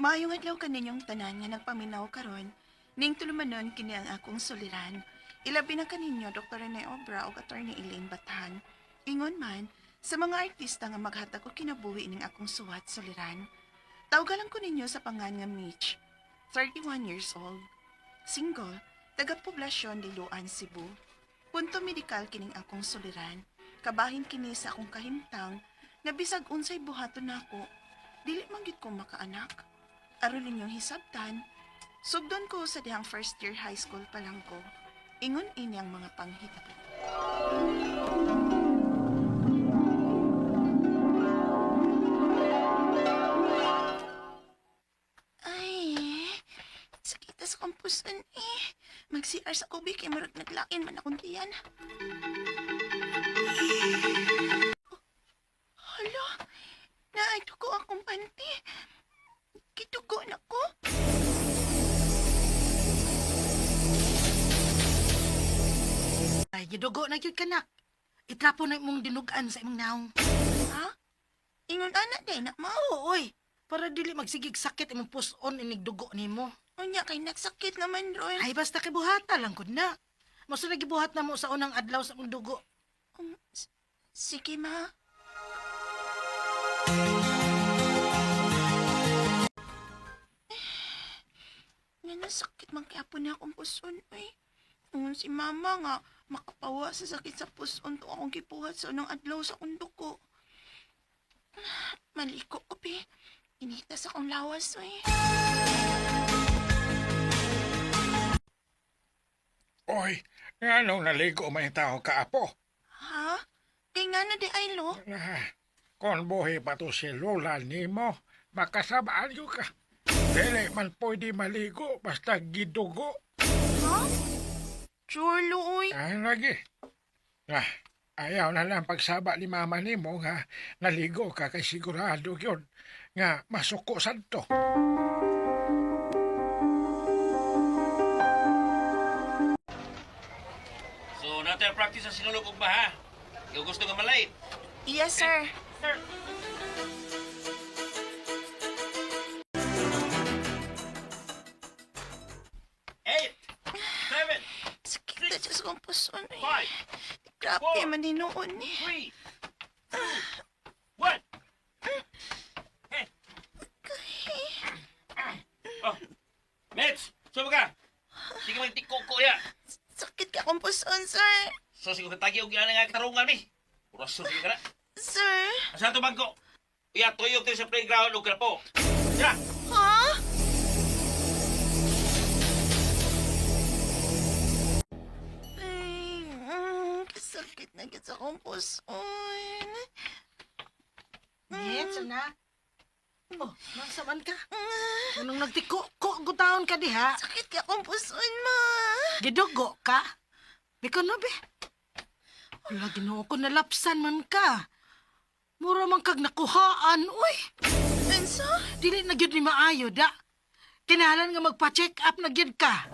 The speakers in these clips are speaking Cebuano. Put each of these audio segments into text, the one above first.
Maayong adlaw kaninyong tanan nga nagpaminaw karon. Ning tulumanon kini ang akong suliran. Ilabi na kaninyo Dr. Rene Obra ug Attorney Elaine Bathan. Ingon man sa mga artista nga maghatag og kinabuhi ning akong suwat suliran. Tawgalan ko ninyo sa pangan nga Mitch, 31 years old. Single, taga Poblasyon, Liloan, Cebu. Punto medikal kining akong suliran. Kabahin kini sa akong kahimtang nga bisag unsay buhaton nako, dili man gyud ko makaanak. Aron ninyong hisabtan, sugdon ko sa dihang first year high school pa lang ko. Ingon ini ang mga panghitabo. Ay, sakit sa akong puson eh. Mag-CR sa kubi kay murag naglain man akong tiyan. Oh, hala, naay dugo akong panty. Gidugo na ko. Ay, gidugo na gyud kanak. Itrapo na imong dinugan sa imong naong. Ha? Ingon ana day na mo. Oo, oy. Para dili magsigig sakit imong puson inig dugo nimo. Unya kay nagsakit naman ron. Ay, basta kay buhata lang gud na. Mao na gibuhat na mo sa unang adlaw sa imong dugo. Sige, ma. Nga nasakit man kaya po na akong puson, ay. Ingon si mama nga, makapawa sa sakit sa puson to akong gibuhat sa unang adlaw sa akong dugo. Maliko ko, be. Inita sa akong lawas, ay. Oy, nganong naligo may tao ka, apo? Ha? Kay nga na di ay, lo. Ah, kung buhi pa to si Lola nimo, makasabaan ko ka. Dili man pwede maligo, basta gidugo. Ha? Churlo, oy. Ah, lagi. Ah, ayaw na lang pagsaba ni mama nimo nga naligo ka kay sigurado yun nga masuko sadto. So, natin ang practice sa sinulog ugma ha. Ikaw gusto nga malate. Yes, sir. Eight, seven, Sakit na dyan sa akong puson, ay. five, Grabe four, man hinuon eh. three, two, one. Hey. Oh, Mets, subo ka. Sige magtikuko ya. Sakit ka akong puson, sir. So, sige katagi og yan nga katarungan mi. Oras sige ka na. Sir? Asa to bangko? Iya, tuyok tayo sa playground og krapo. Ya. Ha? Ay, sakit na gid sa akong puson. Yes, na. Oh, nasa man ka? Anong nagtiko ko gutaon ka diha? Sakit ka akong puson, ma. Gidugo ka? Biko no be. Wala, Ginoo ko nalapsan man ka. Mura man kag nakuhaan, uy. Unsa? Dili na gyud ni maayo da. Kinahanglan nga magpa-check up na gyud ka.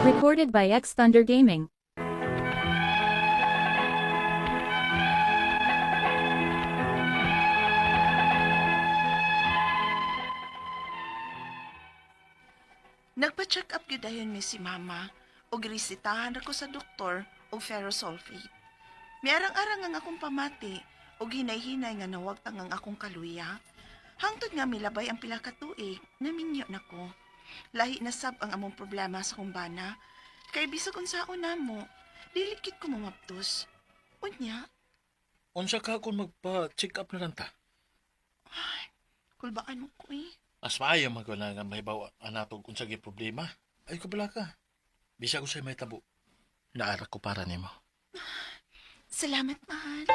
Recorded by X Thunder Gaming. Nagpa-check up gyud dayon mi si mama ug resetahan ako sa doktor og ferrosulfate. Miarang-arang ang akong pamati ug hinay-hinay nga nawagtang ang akong kaluya. Hangtod nga milabay ang pila ka tuig, naminyo na ko. Lahi na sab ang among problema sa kumbana. Kay bisag unsaon namo, dili kit ko mamaptos. Unya, Unsa ka kung magpa-check up na lang ta? kulbaan mo ko eh. Mas maayo man ko na nga mahibaw anatog unsa gyud problema. Ay kabala ka. Bisag unsay may tabo. Naara ko para nimo. Salamat, mahal.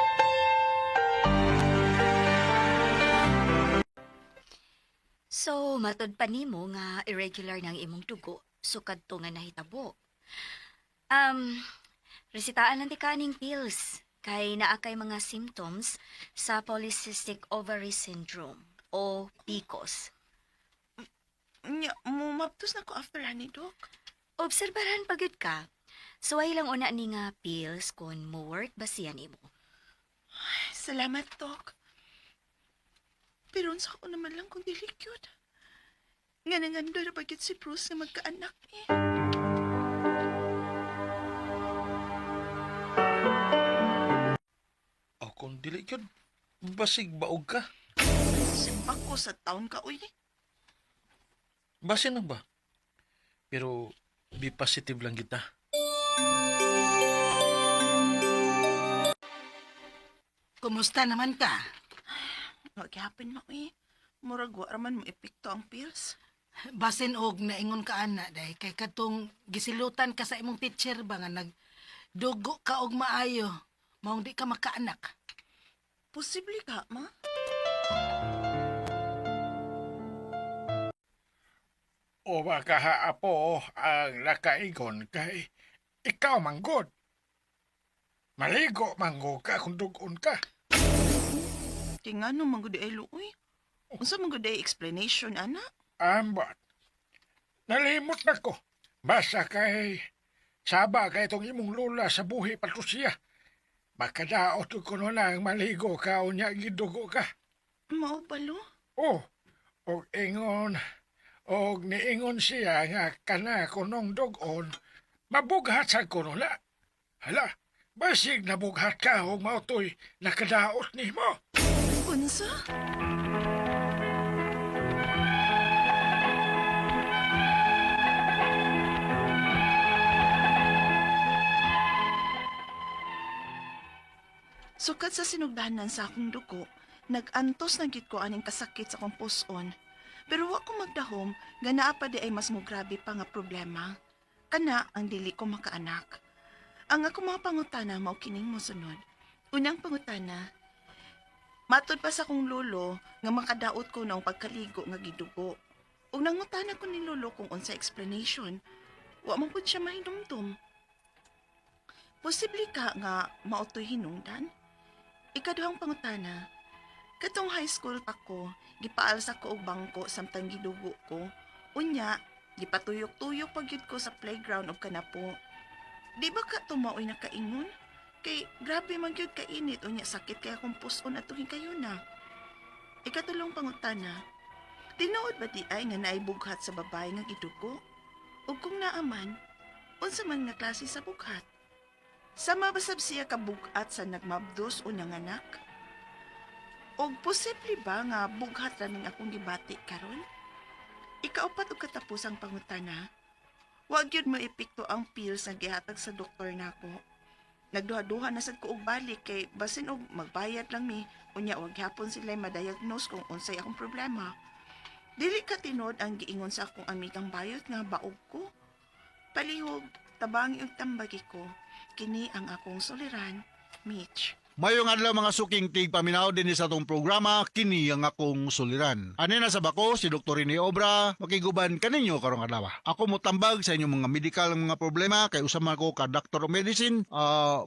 So, matod pa nimo nga irregular ng imong dugo sukad to nga nahitabo. Um, resitaan lang di kaning pills kay naa kay mga symptoms sa polycystic ovary syndrome o PCOS. Unya, mumaptos na ko after honey, Doc. Obserbahan pa gyud ka. Suway lang una ni nga pills kung mo work ba siya nimo. Salamat, Doc. Pero unsa ko naman lang kung dili gyud. Nga nangandoy ra ba gyud si Bruce nga magkaanak eh. O kung dili gyud, basig baog ka. Simpak ko sa taon ka, uy. Basin lang ba? Pero be positive lang kita. Kumusta naman ka? Wa gyapon mo eh. Murag wa ra man mo epekto ang pills. Basin og naingon ka ana day kay katong gisilutan ka sa imong teacher ba nga nagdugo ka og maayo maong di ka makaanak. Posible ka, ma? O baka haapo ang nakaigon kay ikaw manggod. Maligo manggo ka kung dugon ka. Kay ngano man gud ay luoy. Unsa man gud ay explanation ana? Ambot. Nalimot na ko. Basta kay saba kay itong imong lula sa buhi pa to siya. Makadaot ko kuno lang maligo ka o niya gidugo ka. Mao ba lo? Oh, og ingon, og niingon siya nga kana kunong dugon, mabughat sa kuno na. Hala, basig nabughat ka og mautoy nakadaot nimo. Unsa? Sukat sa sinugdanan sa akong dugo, nag-antos na gid ko aning kasakit sa akong puson. Pero wa ko magdahom nga naa pa di ay mas mugrabe pa nga problema. Kana ang dili ko makaanak. Ang ako mga pangutana mao kining mosunod. Unang pangutana, matud pa sa akong lolo nga makadaot ko noong pagkaligo nga gidugo. Ug nangutana ko ni lolo kung unsa explanation. Wa man pud siya mahinumdum. Posible ka nga maotoy hinungdan? Ikaduhang pangutana, katong high school pa ko, gipaalsa ko og bangko samtang gidugo ko. Unya, gipatuyok-tuyok pa gyud ko sa playground og kanapo. Di ba ka tumaoy nakaingon? Kay grabe man gyud kainit unya sakit kay akong puson at kayo na. Ikatulong pangutana, tinuod ba di ay nga naay bughat sa babae nga gidugo? Ug kung naaman, unsa man nga klase sa bughat? Sama ba sab siya kabugat sa nagmabdos o nanganak? Og posible ba nga bughat ra ning akong gibati karon? Ikaupat og katapusang pangutana, wa gyud mo epekto ang pills nga gihatag sa doktor nako. Nagduha-duha na sad ko og balik kay basin og magbayad lang mi unya wa gyapon sila madiagnose kung unsay akong problema. Dili ka tinuod ang giingon sa akong amigang bayot nga baog ko. Palihog, tabangi og tambagi ko. Kini ang akong suliran, Mitch. Mayong adlaw mga suking tig paminaw din sa atong programa kini ang akong suliran. Ani na sa bako si Dr. Rene Obra makiguban kaninyo karong adlaw. Ako motambag sa inyong mga medical mga problema kay usa man ko ka doctor of medicine,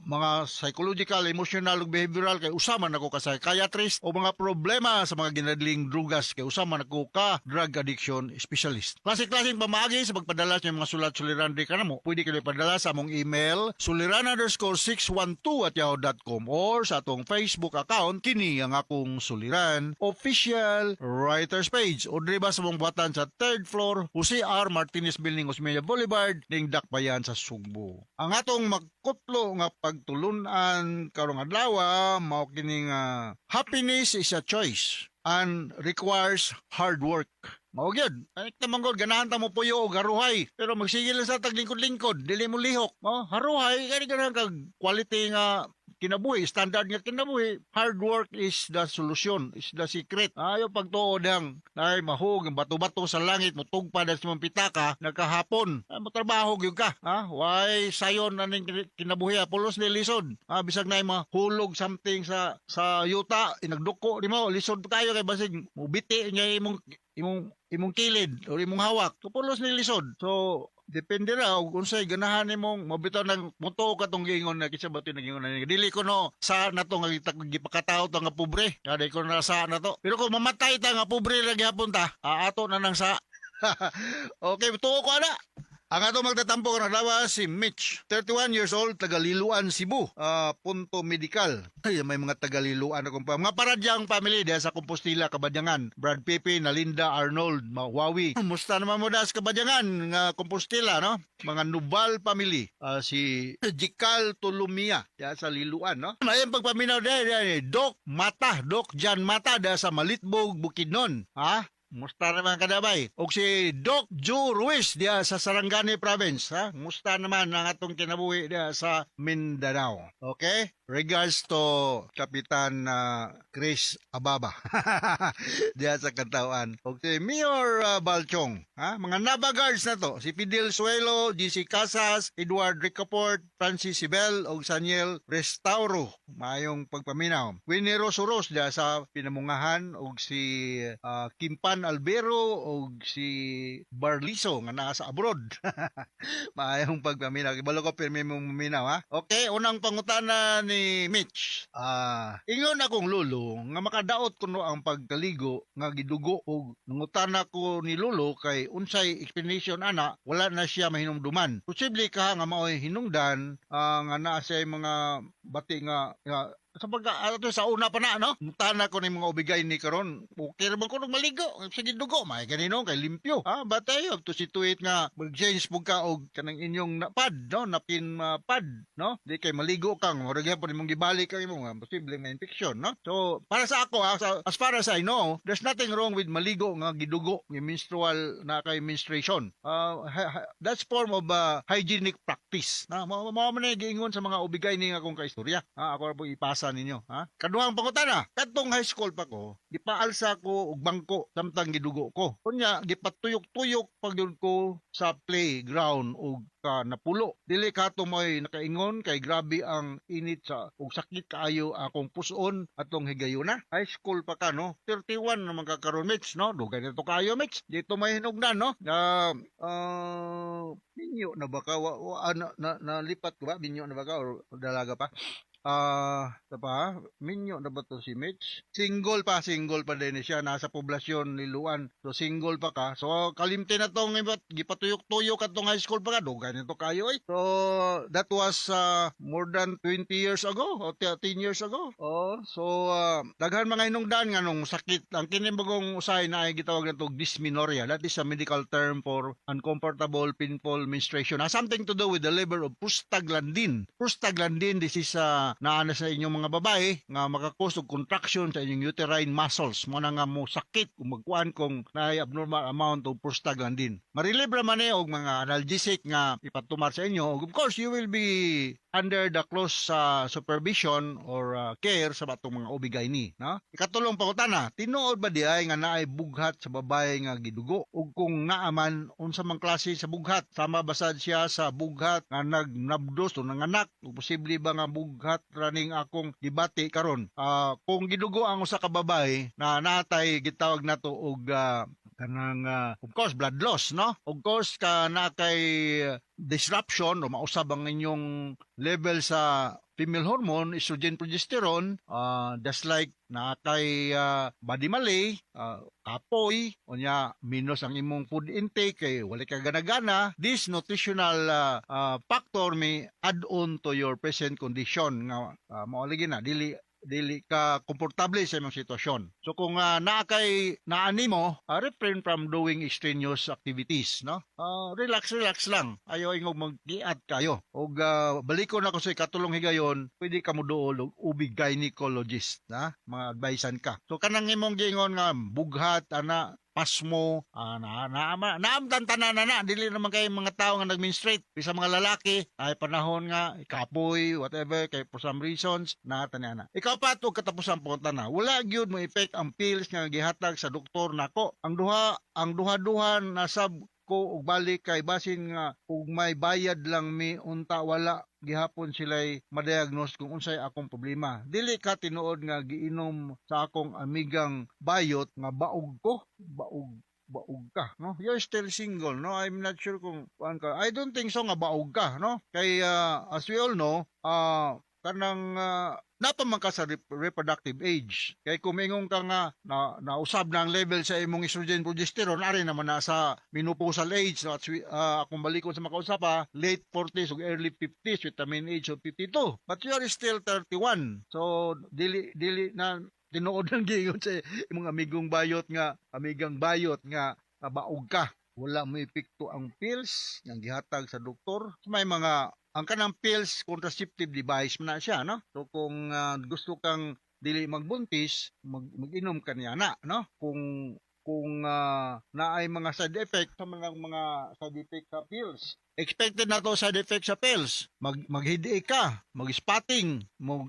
mga psychological, emotional ug behavioral kay usa man ako ka psychiatrist o mga problema sa mga ginadling drugas kay usa man ako ka drug addiction specialist. Klase-klaseng pamaagi sa pagpadala sa inyong mga sulat suliran di kanamo. Pwede kayo ipadala sa among email suliran_612@yahoo.com or sa atong Facebook account kini ang akong suliran official writers page o diri ba sa mong buhatan sa third floor Jose R. Martinez Building, Osmeña Boulevard ning Dakbayan sa Sugbo. Ang atong magkutlo nga pagtulunan karong adlaw mao kini nga happiness is a choice and requires hard work. Mao gyud. Anik na manggod ganahan ta mo puyo og haruhay pero magsigil lang sa taglingkod-lingkod dili mo lihok. Oh, haruhay kani ganahan kag quality nga kinabuhi, standard nga kinabuhi. Hard work is the solution, is the secret. Ayo pagtuo dang ay mahug ang bato-bato sa langit mutugpa sa imong pitaka nagkahapon. Ay, motrabaho gyud ka. Ha? Why sayon aning kinabuhi ah, pulos ni lisod. Ah, bisag na mahulog something sa yuta, inagduko nimo lisod kayo kay basig mubiti niya imong imong imong kilid o imong hawak. Pulos ni lisod. So depende ra og unsay ganahan nimong mabitaw nag mutuo ka tong giingon na kinsa ba to nagingon na dili ko no sa nato nga gipakataw to nga pobre kada ko na sa nato pero kung mamatay ta nga pobre ra gyapon ta aato na nang sa. Okay, tuo ko ana. Ang ato magtatampo karon adlaw si Mitch, 31 years old, taga Liloan, Cebu. Punto medical. Ay, may mga taga Liloan akong pa. Mga Paradyang family diha sa Compostela, Kabadyangan. Brad Pepe, Nalinda, Arnold, Mawawi. Musta naman mo das Kabadyangan nga Compostela, no? Mga Nubal family. Si Jikal Tulumia diha sa Liloan, no? Ayun pagpaminaw diha, diha, Doc Mata, Doc Jan Mata diha sa Malitbog, Bukidnon. Ha? Musta naman kadabay. Og si Doc Joe Ruiz diha sa Sarangani Province, ha? Musta naman ang atong kinabuhi diha sa Mindanao. Okay? Regards to Kapitan Chris Ababa diha sa Katawan. Og si Mayor Balchong, ha? Mga Nava Guards na to. Si Fidel Suelo, GC Casas, Edward Ricaport, Francis Sibel, og Saniel Restauro. Maayong pagpaminaw. Winnie Rosuros diha sa Pinamungahan og si Kimpan Albero og si Barliso nga naa sa abroad. Maayong pagpaminaw. Kibalo ko pirmi mong maminaw, ha? Okay, unang pangutana ni Mitch. Ingon akong lolo nga makadaot kuno ang pagkaligo nga gidugo og nangutana ko ni lolo kay unsay explanation ana, wala na siya mahinumduman. Posible ka nga maoy hinungdan nga naa siya mga bati nga sa pagka ato sa una pa na, no, tana ko ni mga ubigay ni karon, okay ra man ko maligo sige dugo may ganino kay limpyo, ha? But you have to situate nga mag-change pug ka og kanang inyong na pad, no, napkin pad, no? Di kay maligo kang murag gyapon imong gibalik ang imong posible may infection, no? So para sa ako, ha, as far as I know, there's nothing wrong with maligo nga gidugo nga menstrual na kay menstruation. That's form of hygienic practice na mao mao man na giingon sa mga ubigay ni nga akong kaistorya, ha? Ako ra po ipasa ninyo, ha? Kaduhang pangutana, kadtong high school pa ko, gipaalsa ko og bangko samtang gidugo ko. Unya gipatuyok-tuyok pag yun ko sa playground og ka napulo. Dili kato mo'y nakaingon kay grabe ang init sa ug sakit kaayo akong puson atong higayuna. High school pa ka, no? 31 naman ka karon, Mitch, no? Dugay na to kayo, Mitch. Dito may hinugnan, no? Minyo na ba ka? Wa, na, nalipat ko ba? Minyo na ba ka or dalaga pa? Ah, pa, minyo na ba to si Mitch? Single pa din siya, nasa poblasyon Liloan. So single pa ka. So kalimti na tong iba't gipatuyok-tuyok atong high school pa ka, dugay nito kayo eh. So that was more than 20 years ago o 10 years ago. Oh, so daghan mga hinungdan nga nung sakit ang kini bagong usay na ay gitawag na to dysmenorrhea. That is a medical term for uncomfortable, painful menstruation. Has something to do with the level of prostaglandin. Prostaglandin, this is naa na sa inyong mga babae nga maka-cause og contraction sa inyong uterine muscles. Mo na nga mo sakit kung magkuan kung naay abnormal amount of prostaglandin. Ma-relieve ra man eh og mga analgesic nga ipatumar sa inyo. Of course, you will be under the close supervision or care sa batong mga ubigay ni, no? Ikatulong pangutana, tinuod ba di ay nga naay bughat sa babae nga gidugo? Ug kung naa man, unsa man klase sa bughat? Sama basad siya sa bughat nga nagnabdos o nanganak? O posible ba nga bughat raning akong gibati karon? Kung gidugo ang usa ka babae na natay gitawag nato og kanang of course blood loss, no? Of course ka na kay disruption o mausab ang inyong level sa female hormone, estrogen, progesterone, just like na kay body malaise, kapoy, unya minus ang imong food intake kay wala ka gana-gana, this nutritional factor may add on to your present condition nga mao lagi na dili dili ka komportable sa imong sitwasyon. So kung naa kay naani mo, refrain from doing extraneous activities, no? Relax, relax lang. Ayaw ingog maggiat kayo. Og balikon ako sa ikatulong higayon, pwede ka mo duol og ubi gynecologist, na? Mga advisean ka. So kanang imong giingon nga bughat ana pasmo, na na naamtan tanan na na dili naman kay mga tao nga nag-menstruate bisa mga lalaki ay panahon nga ikapoy, whatever, kay for some reasons na tani ana. Ikapat og katapusan punta na, wala gyud mo effect ang pills nga gihatag sa doktor nako. Ang duha-duha nasab ko og balik kay basin nga ug may bayad lang mi, unta wala gihapon sila'y ma-diagnose kung unsay akong problema. Dili ka tinuod nga giinom sa akong amigang bayot nga baog ko, baog baog ka, no? You're still single, no? I'm not sure kung kuan ka. I don't think so nga baog ka, no? Kay as we all know, kanang Naa pa man ka sa reproductive age. Kay kung mingon ka nga na nausab na ang level sa imong estrogen, progesterone, ari naman na sa menopausal age, no, at kung balikon sa makausap pa, late 40s ug early 50s with the mean age of 52. But you are still 31. So dili dili na tinuod ang giingon sa imong amigong bayot nga amigang bayot nga kabaog ka. Wala mo epekto ang pills nga gihatag sa doktor. May mga ang kanang pills, contraceptive device man na siya, no? So kung gusto kang dili magbuntis, mag-inom ka niya na, no? Kung naay mga side effect sa mga side effect sa pills. Expected na to side effect sa pills. Mag-headache ka, mag-spotting,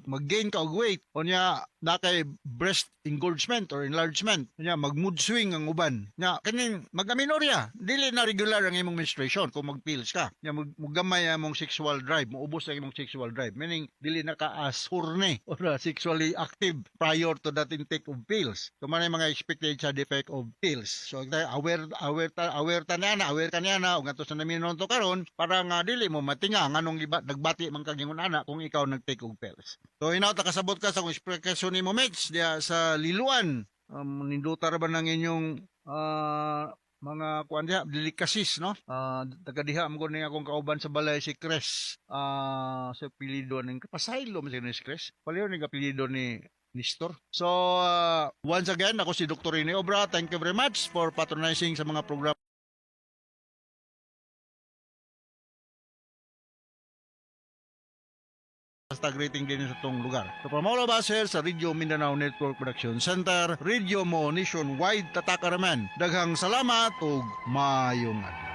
mag-gain ka og weight. Unya na kay breast engorgement or enlargement. Unya mag-mood swing ang uban. Nya kaning mag-amenorrhea, dili na regular ang imong menstruation kung mag-pills ka. Nya mugamay ang imong sexual drive, muubos ang imong sexual drive. Meaning dili na ka as horny or sexually active prior to that intake of pills. So man mga expected side effect of pills. So aware aware ta aware ta na aware ka niya na ug ngadto sa naminon to karon para nga dili mo matinga nganong iba nagbati man kag ingon ana kung ikaw nag-take og pills. So hinaut nakasabot ka sa kung eksplikasyon nimo, Mix, diya sa Liloan. Ninduta ra ba ng inyong mga kuan diha, delicacies, no? Taga diha mo ni akong kauban sa balay si Chris. Sa apelyido ning Pasaylo man siya ni Chris. Paliw ni apelyido ni Nestor. So, once again, ako si Dr. Rene Obra. Thank you very much for patronizing sa mga programa hashtag rating din sa itong lugar. So from all of us here sa Radio Mindanao Network Production Center, Radio Mo Nationwide, Tatakaraman. Daghang salamat ug maayong adlaw.